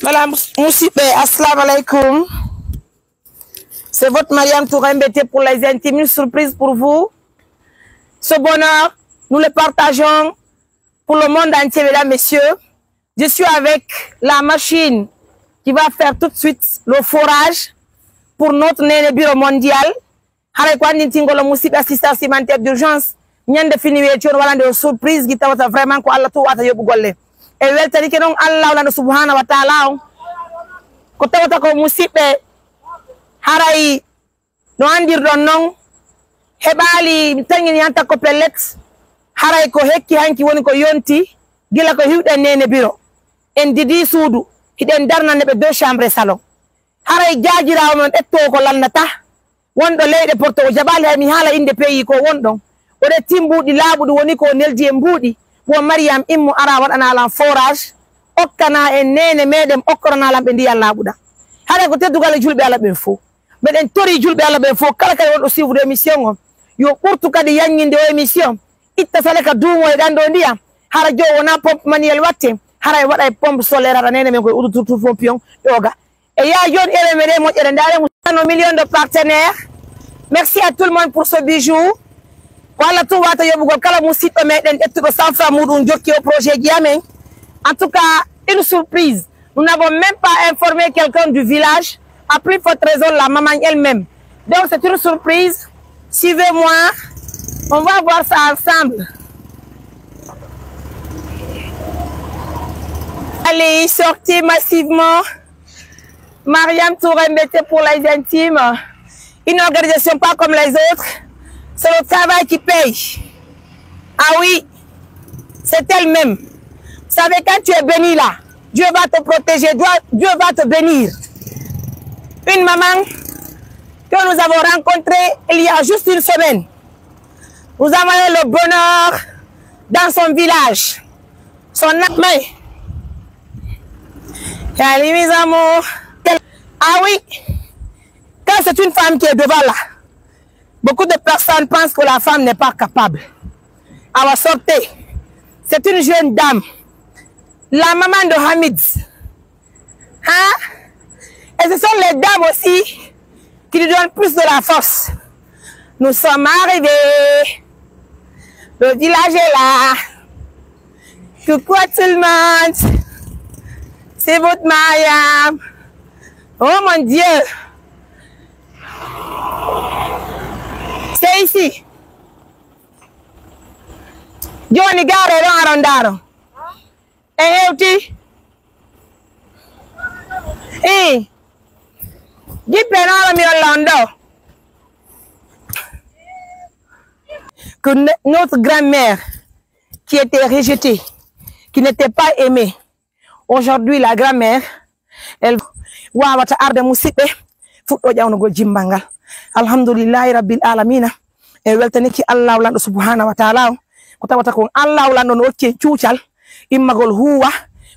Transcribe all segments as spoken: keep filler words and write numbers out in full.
Voilà, mus-, musidɓe, assalamu alaikum. C'est votre Mariam Touré M B T pour les intimes. Une surprise pour vous. Ce bonheur, nous le partageons pour le monde entier, mesdames, messieurs. Je suis avec la machine qui va faire tout de suite le forage pour notre Néné Biro mondial. Haray ko anndintingol on, musidɓe, assistance humanitaire d'urgence. Ñande fini weeti on, waɗande on surprise, gi tawata vraiment ko Allah tun wawata yoɓugol en. E weltanike non Allah lanɗo subhanahu wa taala on. Ko tawata ko, musidɓe, haray no anndirɗon non, heɓaali, mi taŋini hanta ko pellet, haray ko hekki hanki woni ko yonti, gila ko hiwɗen Néné Biro. En didii suudu, hiɗen darnande ɓe deux chambres et salon. Haray jaajiraawo men ƴettoowo ko lannata, wonɗo leyɗe Porto, o jaɓaali hay mi haala innde pays ko wonɗon. O ƴetti mbuuɗi laaɓuɗi, woni ko o neldi e mbuuɗi, wo Mariam immo ara waɗana lan forage, okkana en Néné meɗen, okkorana lan ɓe ndiyan laaɓuɗan. Haray ko teddugal e julɓe Allah ɓen fow. Meɗen torii julɓe Allah ɓen fow, kala kadi wonɗo suivre émission on, yo ɓurtu kadi yanñinde o émission, itta sale ka duumo e ɗan ɗo ndiyan. Hara jo wona pompe manuel watte, haray waɗay pompe solaire, hara Néné men koye uduturtu pompe on ƴooga. E yaa jooni, eɓe meɗe moƴƴere, ndaare mo, no million de partenaires. Merci à tout le monde pour ce bijou. Ko Allah tun wawata yoɓugol kala musiɗɗo meɗen ƴettuɗo cent francs muɗum jokki o projet ji amen. En tout cas, une surprise. Nous n'avons même pas informé quelqu'un du village. À plus forte raison, la maman elle-même. Donc, c'est une surprise. Suivez-moi. On va voir ça ensemble. Allez, sortez massivement. Mariam Touré M B T pour les intimes. Une organisation pas comme les autres. C'est le travail qui paye. Ah oui, c'est elle-même. Vous savez, quand tu es béni là, Dieu va te protéger, Dieu, Dieu va te bénir. Une maman que nous avons rencontrée il y a juste une semaine. Nous avons eu le bonheur dans son village. Son âme. Salut mes amours. Ah oui, quand c'est une femme qui est devant là, beaucoup de personnes pensent que la femme n'est pas capable. Awa sortez. C'est une jeune dame. La maman de Hamid. Hein? Et ce sont les dames aussi qui lui donnent plus de la force. Nous sommes arrivés. Le village est là. Coucou à tout le monde. C'est votre Mariam. Oh mon Dieu. C'est ici. Jooni gare ɗon aron ndaron. En hewti. Eh. Jippe no ara mi walla on ɗo. Que ne-, notre grand-mère qui était rejetée, qui n'était pas aimée, aujourd'hui la grand-mère, elle wawata arde musiɓɓe fuɗɗo ƴawnugol jimbal ngal. Alhamdulillahi rabbil alamina. En weltanike Allahu lanɗo subhanahu wa taala on. Ko tawata kon Allahu lanɗo no okki en cuucal immagol huuwa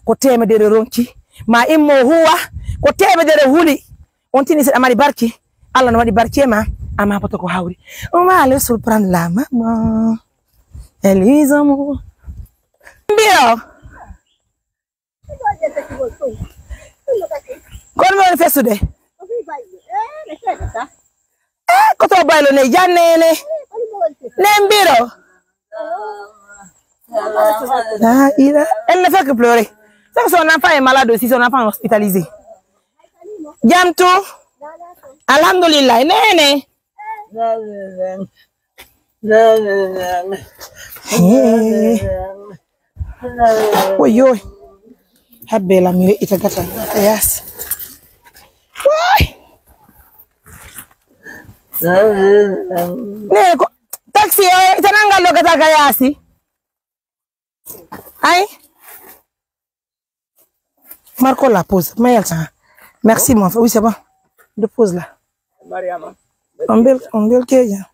ko teemedere ronki. Ma immo huuwa ko teemedere huli. On tini si a mari barki, Allah no waɗi barki e ma, a mapoto ko hawri. On va aller surprendre la maman. Et les amours. Mbiro. Kono mi woni fesude. Eh, ko to baylo ne janne ne. Ne mbiro. Ah, il a, elle ne fait que pleurer. C'est que son enfant est malade aussi, son enfant est hospitalisé. Jam tu. Alhamdulillah. Nene. Eh. Woyyoy. Habbe lam yo ita gata ka yaasi. Woy. Ne ko taxi o ita nangal ɗo gata ka yaasi. Ay. Marco la pause. Mayel sa. Merci mon frère. Oui, c'est bon. De pause là. Mariama. On bel, on bel keja.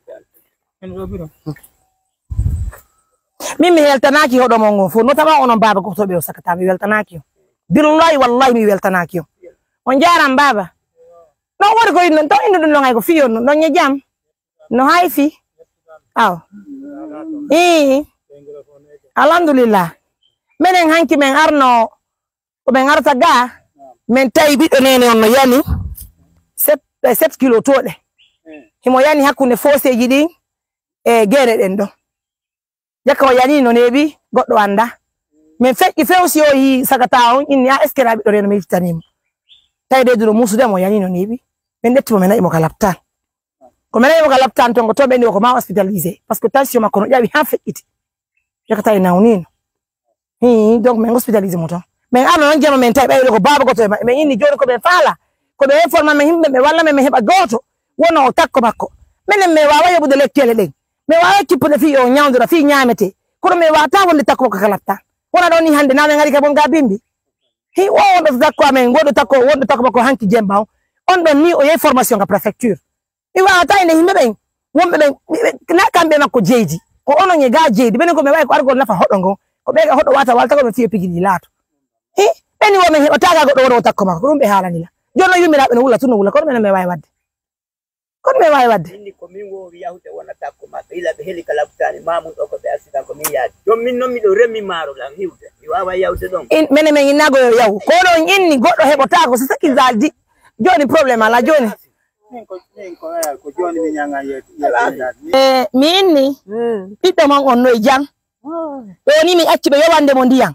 Min mi weltanaaki hoɗo mon ngon fof, notamment onon baaba goto ɓe o sakata, mi weltanaaki on. Billahi wallahi mi weltanaaki on. On jaaram baaba. Non woni ko inno, to inno ɗum non ay ko fiyo non, non ñe jam. No hay fi. Aw. Ii. Alhamdulillah. Menen hanki men arno, ko men arta ga. Min tawi ɓiɗɗo neene on no yani sept, eh, sept kilo tooɗe. Himo yani hakkunde fooseeji ɗin e geene ɗen ɗon. Jaka o yani no neeɓi, goɗɗo anndaa. Min feƴƴi few si o yii sagata on, inni, "Ah, est-ce que na ɓiɗɗo neene mi yiltitanii mo?" Tawi ɓeyduno muusude mo, o yani no neeɓi. Min ƴetti mo, min naɓi mo ka laptal. Ko min naɓi mo ka laptal ton, ko ton ɓe inni o ko ma hospitalisé. Parce que tension makko no ƴawi han feƴƴiti. Jaka tawi nawnino. Hii, donc min hospitalisé mo ton. Min arno non jama min tawi ɓayde ko baaba goto e maɓɓe. Min inni jooni ko min faala. Ko ɓe informa min yimɓe ɓe walla min, min heɓa gooto. Wono o takko makko. Minen min waawa yoɓude lekkele ɗen. Min waawa kippude fii o ñawndora fii ñaametee. Kono min waawata wonde takko makko ka laptal. Wona ɗon ni hannde na min ngari ka mon ga bimbi. Hii, o wonɗo to takko amen, wonɗo takko, wonɗo takko makko hanki jemma on. On ɗon ni o yehi formation ka préfecture. Mi waawataa inde yimɓe ɓen, wonɓe ɓen, ɓe, ɓe, na kamɓe makko jeydi. Ko onon e gaa jeydi, ɓenen ko ɓe wawi ko argol nafa hoɗo ngon. Ko ɓe hoɗo wata walta ko ɓe fiyo pigini laato. Hi, ɓeni wo men heɓata ka goɗɗo wona o takko makko, ko ɗum ɓe haalani la. Jooni non yummiraaɓe no wulla tun no wulla, kono menen mi waawi waɗde. Kono mi waawi waɗde. Min ni ko min woowi yahude wona takko maɓɓe, ila ɓe heli ka labtaani, ma mun ɗo ko ɓe accident ko min yaadi. Jooni min non miɗo remi maaro lan hiwde, mi waawa yahude ɗon. In, menen men innago yo yahu. Ko ɗon inni goɗɗo heɓotaako, c'est ça qu'ils a dit. Jooni problème ala jooni. Min ko, min ko, eh, ko jooni mi ñaŋan ye-, ye-, ye-, E, mi inni, ɓiɗɗo mon on no e jam. Ɗoo ni mi acci ɓe yowande mo ndiyan.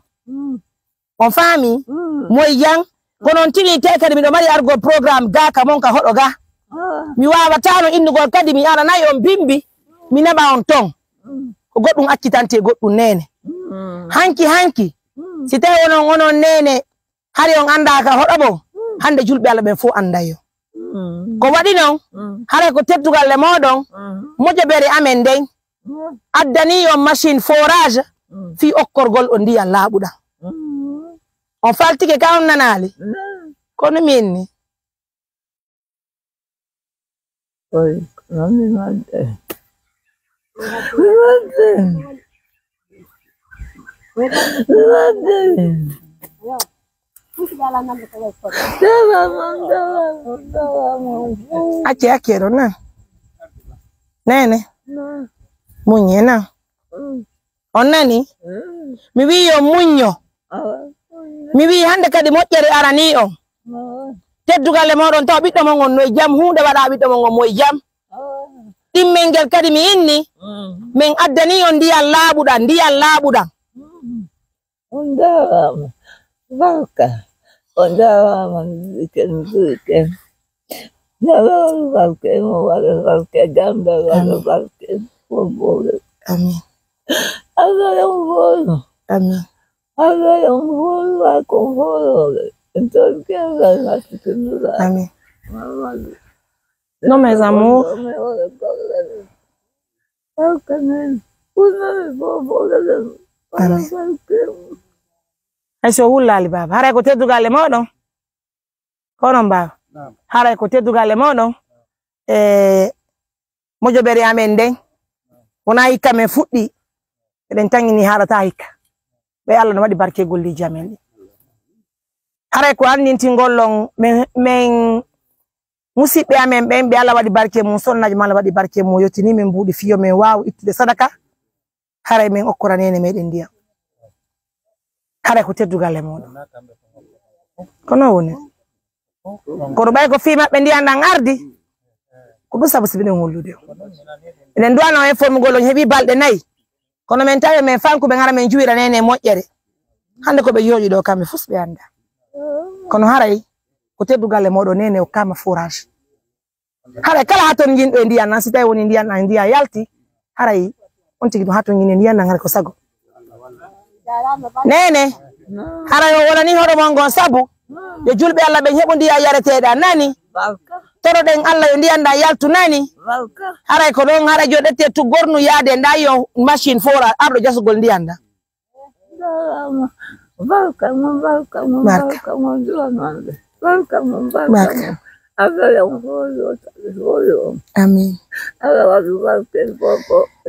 On faami? Mo e jam. Kono on tigi tee kadi miɗo mari argol programme gaa ka mon ka hoɗo gaa. Mi waawataa no innugol kadi mi aranay on bimbi, mi naɓa on ton. Ko goɗɗum accitante goɗɗum neene. Hanki, hanki. Si tawii onon, onon neene, hari on anndaa ka hoɗo bon, hannde julɓe Alla ɓen fow annday on. Ko waɗi non, haray ko teddugal e mooɗon, mojobere amen nden, addanii on machine forage fii okkorgol on ndiyan laaɓuɗan. On faltike ka on nanaali? Kono min ni. Oy, non mi wadde. Mi wadde. Mi wadde. Acce, acce ɗon na. Neene. Muññe na. On nani? Mi wi'i yo muñño. Mi wi'i hannde kadi moƴƴere aranii on. Teddugal e mooɗon taw ɓiɗɗo mon on no e jam, huunde waɗaa ɓiɗɗo mon on mo e jam. Ɗimmel ngel kadi mi inni, min addanii on ndiyan laaɓuɗan, ndiyan laaɓuɗan. On jaaraama. Barka. On jaaraama, mi juurike, mi juurike. Yo Allah waɗu barke, mo waɗa barke, Gambia waɗa barke, fow fow. Amin. Allah yo on fow. Amin. Allah yo on fow, wa ko fow. En torke Allah na sikindula. Amin. Mamadu. Non, mes amours. Barka men. Kuna fow fow. Amin. Barke. Hay so wullaali baaba. Haray ko teddugal e mooɗon. Ko onon, baaba? Naam. Haray ko teddugal e mooɗon. E mojobere amen nden. Wonaa hikka men fuɗɗi. Eɗen tanngini haɗataa hikka. Ɓe Alla no waɗi barke golleeji amen ɗi. Haray ko anndintingol on men, men musiɓɓe amen ɓen, ɓe Alla waɗi barke mum, sonnaaji mum Alla waɗi barke mum, o yottini men mbuuɗi fiyo men waawa ittude sadaka. Haray men okkora neene meɗen ndiyan. Haray ko teddugal e mooɗon. Ko non woni. Kono ɓay ko fii maɓɓe ndiyan ɗan ardi. Ko ɗum sabu si miɗen hollude on. Eɗen duwano on informugol on heɓi balɗe nayi. Kono men tawi men fanku ɓe ngara men juwira neene moƴƴere. Hannde ko ɓe jooɗi ɗo kamɓe fus ɓe annda. Kono haray ko teddugal e mooɗon neene o kama forage. Haray kala hatonjinɗo e ndiyan nan, si tawi woni ndiyan nan, ndiyan yalti, haray on tigi ɗum hatonjini ndiyan nan, haray ko sago. Neene, haray o wonani hoɗo mon ngon sabu, yo julɓe Alla ɓen heɓu ndiyan yareteeɗan nani. Toroɗen Alla yo ndiyan ɗan yaltu nani. Haray ko ɗon, haray joɗete tuggornu yaade nda yo machine fora arɗo jasugol ndiyan ɗan. Barka mo, barka mo, barka mo, barka mo, barka mo. Amin.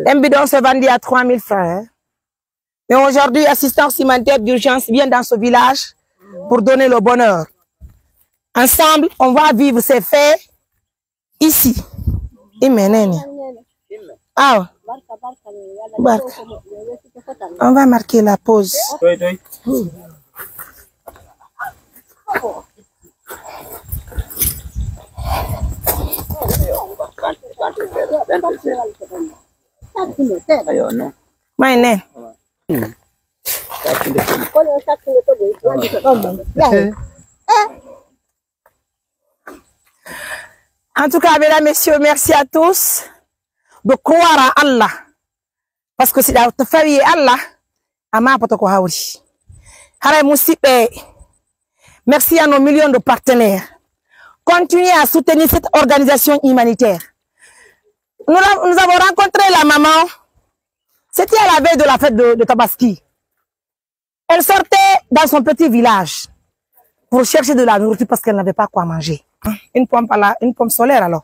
Un bidon s'est vendu à trois mille francs, hein. Mais aujourd'hui, assistance humanitaire d'urgence vient dans ce village pour donner le bonheur. Ensemble, on va vivre ces faits ici. Amen. Awa. Barka. On va marquer la pause. Toy, toy. Ayo, no. May nen. En tout cas, mesdames, messieurs, merci à tous de croire à Allah. Parce que si ɗa to fawi e Allah, a maapoto ko hawri. Haray musidɓe, merci à nos millions de partenaires. Continuez à soutenir cette organisation humanitaire. Nous, la- nous avons rencontré la maman. C'était à la veille de la fête de, de Tabaski. Elle sortait dans son petit village pour chercher de la nourriture parce qu'elle n'avait pas quoi manger. Une pompe à la, une pompe solaire alors.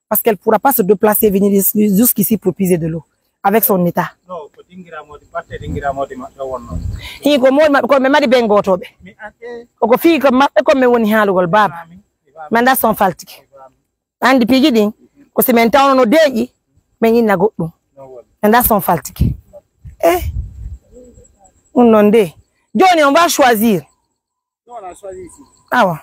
Parce qu'elle ne pourra pas se déplacer et venir jus- jusqu'ici pour puiser de l'eau avec son état. No, ko dingiraa moodi, batte dingiraa moodi maɓɓe o wonnoo. Hii ko moodi maɓɓe, ko ɓe mari ben gootooɓe. Mi an e Ko ko fii ko maɓɓe ko men woni haalugol baaba. Faami, mi faami, Men da son faltike. Mi faami. Andi piiji ɗin, ko si men tawno no deeƴi, men inna goɗɗum. No woni. Men da son faltike. Eh, ɗum non de. Jooni on va choisir. Non, on a choisi ici. Awa.